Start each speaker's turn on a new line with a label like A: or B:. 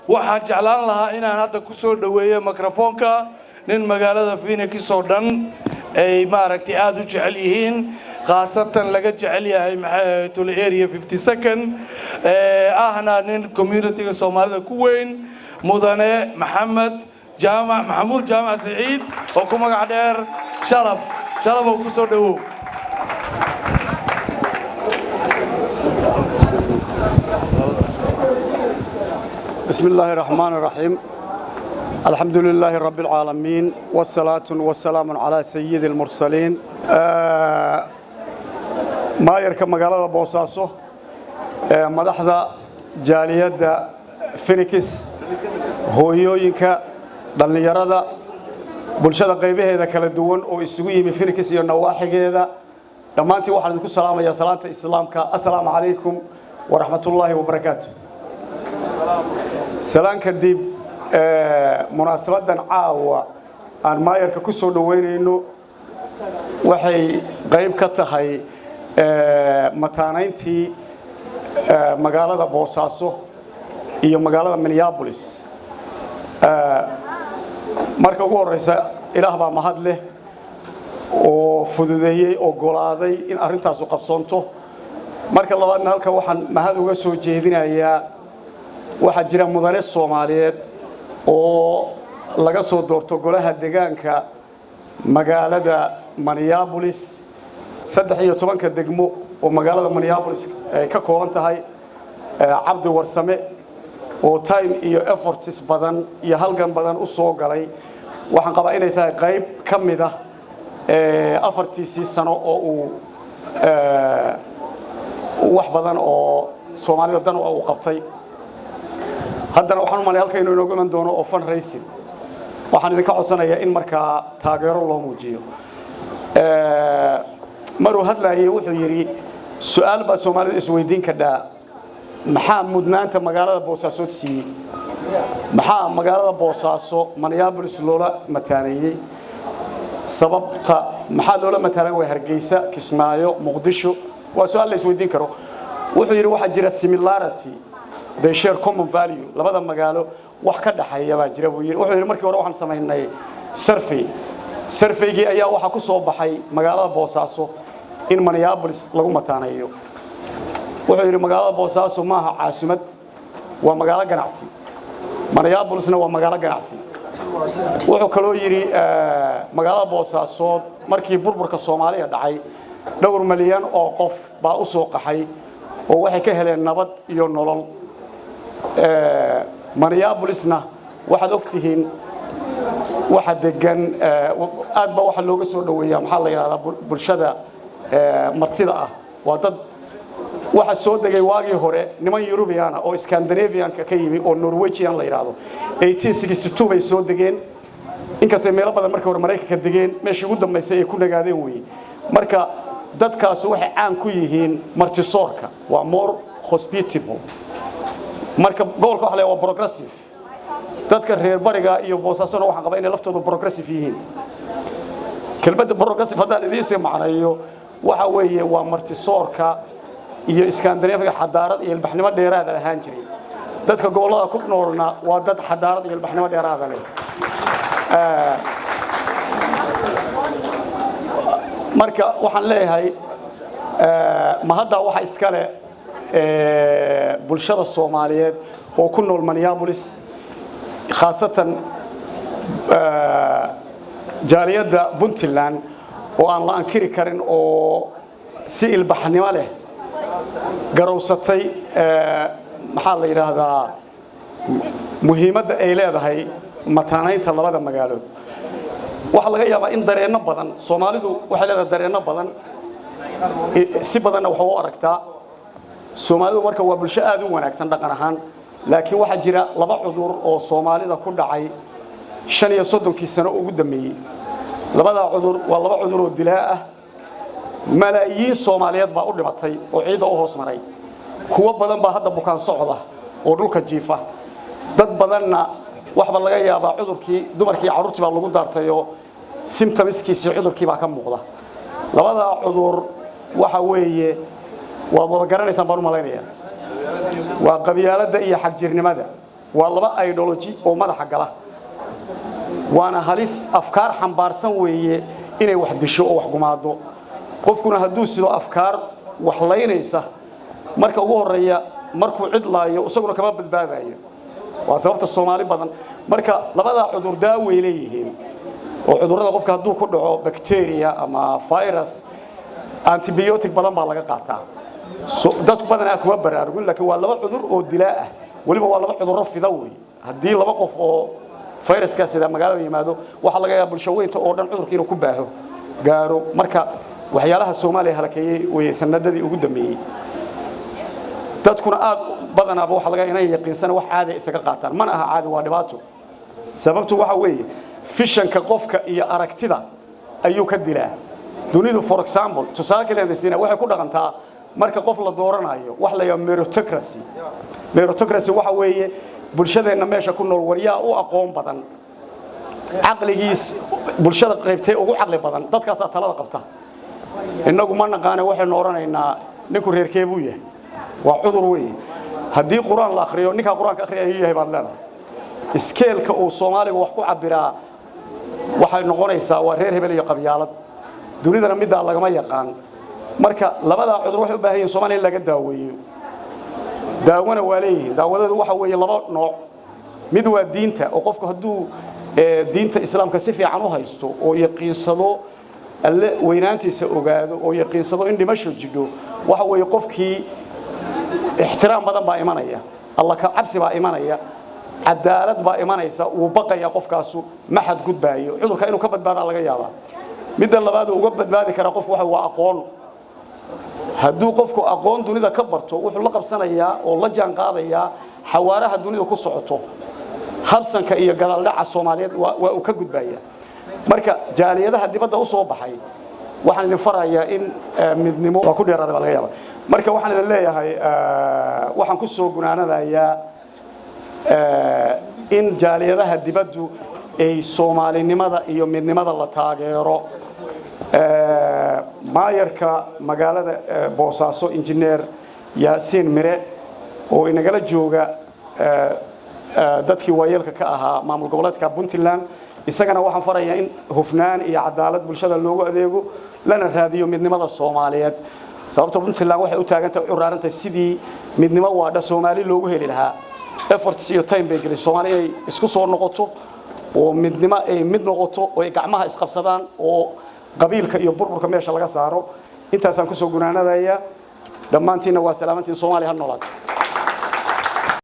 A: Waxaan jeclaan lahaa inaan hadda ku soo dhoweeyo mikrofoonka nin magaalada Phoenix oo dhan ay maaragtay aada u jecel yihiin, khaasatan laga jecel yahay, maxay tule, Area 52nd, ahna nin communityga Soomaalida ku weyn, Mudane Maxamed Jaamac, Maxamuud Jaamac Saciid, oo ku magac dheer Shalab. Shalab oo ku soo dhowow.
B: بسم الله الرحمن الرحيم، الحمد لله رب العالمين، والصلاة والسلام على سيد المرسلين. Maayarka magaalada Boosaaso, madaxda jaaliyadda Phoenix, hooyooyinka, dhallinyarada, bulshada qaybaheeda kala duwan oo isugu yimi Phoenix iyo nawaaxigeeda, dhammaantiin waxaan idinku salaamayaa salaanta Islaamka: assalaamu calaykum waraxmatullaahi wabarakaatu. Salaan kadib, munaasabaddan caawa aan maayarka ku soo dhoweynayno waxay qayb ka tahay mataanayntii magaalada Boosaaso iyo magaalada Minneapolis. Marka ugu horreysa, Ilaah baa mahad leh oo fududeeyey, ogolaaday in arrintaasu qabsoonto. Marka labaadna, halkan waxaan mahad uga soo jeedinayaa, waxaa jira mudane Soomaaliyeed oo laga soo doorto golaha degaanka magaalada Minneapolis, 13-ka degmo oo magaalada Minneapolis ay ka kooban tahay, Cabdi Warsame, oo time iyo efforts badan iyo halgan badan u soo galay. Waxaan qabaa inay tahay qayb ka mid ah 4-tiisii sano oo uu wax badan oo Soomaalida dan uu qabtay. Haddana waxaan u malay halka inuu inoogu iman doono oo fundraising. Waxaan idinka codsanayaa in markaa taageero loo muujiyo. Maruu hadlaayay wuxuu yidhi: su-aal baa Soomaalida isweydiin kadhaa, maxaa mudnaanta magaalada Boosaasood siiyey? Maxaa magaalada Boosaaso Minneapolis loola mataaneeyey? Sababta maxaa loola mataalan way Hargeysa, Kismaayo, Muqdisho? Waa su-aal la isweydiin karo. Wuxuu yidhi: waxaa jira similarity, they share common value, labada magaalo wax ka dhaxeeya baa jira, buu yidhi. Wuxuu yidhi: markii hore waxaan samaynay survey, surveygii ayaa waxaa ku soo baxay magaalada Boosaaso in Minneapolis lagu mataaneeyo. Wuxuu yidhi: magaalada Boosaaso maaha caasimad, waa magaalo ganacsi, Minneapolisna waa magaalo ganacsi. Wuxuu kaloo yidhi: magaalada Boosaasood markii burburka Soomaaliya dhacay, dhowr malyan oo qof baa u soo qaxay oo waxay ka heleen nabad iyo nolol. Minneapolisna waxaad og tihiin waxa degan, aad baa waxaa looga soo dhoweeyaa, maxaa la yidhahdaa, bulshada martida ah. Waa dad waxa soo degay waagii hore niman European oo Scandinavian-ka ka yimi oo Norwegian la yidhaahdo. 1862 bay soo degeen. Inkastay meelo badan markii hore Maraykanka degeen, meeshii ugu dambaysay ay ku nagaadeen weeye. Marka dadkaas waxay caan ku yihiin martisoorka, waa more hospitable. Marka gobolka waxa la waa progressive. Dadka reer bariga iyo Boosaasona waxaan qabaa inay laftoodu progressive yihiin. Kelmadda progressive haddaan idiin sii macneeyo, waxa weeye waa martisoorka iyo Iskandinaafka, xadaarad iyo ilbaxnimo dheeraada lahaan jiray. Dadka gobollada ku noolna waa dad xadaarad iyo ilbaxnimo dheeraada leh. Marka waxaan leeyahay, ma hadda waxa iskale bulshada Soomaaliyeed oo ku nool Minneapolis, khaasatan jaaliyadda Puntland oo aan la ankiri karin oo si ilbaxnimo leh garowsatay, maxaa la yidhaahdaa, muhiimadda ay leedahay mataanaynta labada magaalood. Waxaa laga yaabaa in dareenno badan, Soomaalidu waxay leedahay dareenno badan, si badanna waxa u aragtaa Soomaalidu. Marka waa bulsho aad u wanaagsan dhaqan ahaan, laakiin waxaa jira laba cudur oo Soomaalida ku dhacay 35-kii sano ugu dambeeyey. Labadaa cudur waa laba cudur oo dilaa ah. Malaayiin Soomaaliyeed baa u dhimatay oo ciidda u hoos maray. Kuwo badan baa hadda bukaan socda oo dhulka jiifa. Dad badanna waxba laga yaabaa cudurkii dumarkii carruurtii baa lagu daartay oo symptomskiisii cudurkii baa ka muuqda. Labadaa cudur waxa weeye, waad wada garanaysaan baan u malaynayaa, waa qabyaaladda iyo xagjirnimada. Waa laba ideology oo madaxa gala, waana halis. Afkaar xambaarsan weeye inay wax disho oo wax gumaado. Qofkuna hadduu sido afkaar wax laynaysa, marka ugu horeeya markuu cid laayo, isaguna kama badbaadayo. Waa sababta Soomaali badan. Marka labadaa cudur daaway leeyihiin, oo cudurrada qofka hadduu ku dhaco bacteria ama virus, antibiotic badan baa laga qaataa. Dadku badanaa kuma baraarugin, laakiin waa laba cudur oo dilaa ah. Weliba waa laba cudurro fida wey. Haddii laba qof oo viruskaas sida magaalada yimaado, waxaa laga yaabaa bulsho weynta oo dhan cudurka inuu ku baaho gaaro. Marka waxyaalaha Soomaaliya halakeeyey way sanadadii ugu dambeeyey, dadkuna aad badanaaba waxa laga inay yaqiinsan wax caadi isaga qaataan. Mana aha caadi, waa dhibaato. Sababtu waxa weeye vision-ka qofka iyo aragtida ayuu ka dilaa. Dunidu, for example, tusaale kale aan siina, waxay ku dhaqantaa marka qof la dooranayo wax la yiraahdo meritocracy. Meritocracy waxa weeye bulshadeenna meesha ku nool waryaa u aqoon badan, caqligiis bulshada qaybtee ugu caqli badan, dadkaasaa talada qabta. Innagu ma naqaane, waxaynu odhanaynaa ninku reerkee buu yahay. Waa cudur weeye. Haddii Qur-aan la akhriyo, ninkaa Qur-aanka akhriya ayuu yahay baad leedahay. Scale-ka uu Soomaaliga wax ku cabbiraa waxay noqonaysaa waa reer hebel iyo qabyaalad. Dunidana middaa lagama yaqaan. Marka labadaa cudur waxay u baahan yihin Soomaaliya in laga daaweeyo. Daawona waa leeyihiin. Daawadeedu waxa weeye laba nooc. Mid waa diinta, oo qofku hadduu diinta Islaamka si fiican u haysto oo yaqiinsado, Alle weynaantiisa ogaado, oo yaqiinsado in dhimasho jidho, waxa weeye qofkii ixtiraam badan baa imanaya, Alla ka cabsi baa imanaya, cadaalad baa imanaysa, wuu baqaya qofkaasu, ma xadgudbaayo. Cudurka inuu ka badbaadaa laga yaabaa. Midda labaad uu uga badbaadi karaa qofku waxa waa aqoon. Hadduu qofku aqoon dunida ka barto, wuxuu la qabsanayaa oo la jaan qaadayaa xawaaraha dunida ku socoto. Habsanka iyo gadaaldhaca Soomaaliyeed waa uu ka gudbaya. Marka jaaliyadaha dibadda u soo baxay waxaan idin farayaa in midnimo. Waa ku dheeraaday baa laga yaaba. Marka waxaan idin leeyahay, waxaan ku soo gunaanadayaa in jaaliyadaha dibaddu ay Soomaalinimada iyo midnimada la taageero. Maayarka magaalada Boosaaso, Injineer Yaasiin Mire, oo inagala jooga dadkii waayeelka ka ahaa maamul goboleedka Puntland, isagana waxaan farayaa in hufnaan iyo cadaalad bulshada loogu adeego, lana raadiyo midnimada Soomaaliyeed. Sababta Puntland waxay u taagantahay, u raarantahay sidii midnimo waadha Soomaali loogu heli lahaa. Efforts iyo time bay gelisay Soomaali inay isku soo noqoto oo midnimo ay mid noqoto oo ay gacmaha isqabsadaan oo qabiilka iyo burburka meesha laga saaro. Intaasaan kusoo gunaanadayaa. Dhammaantiinna waa salaamantiin. Soomaaliya ha noolaato.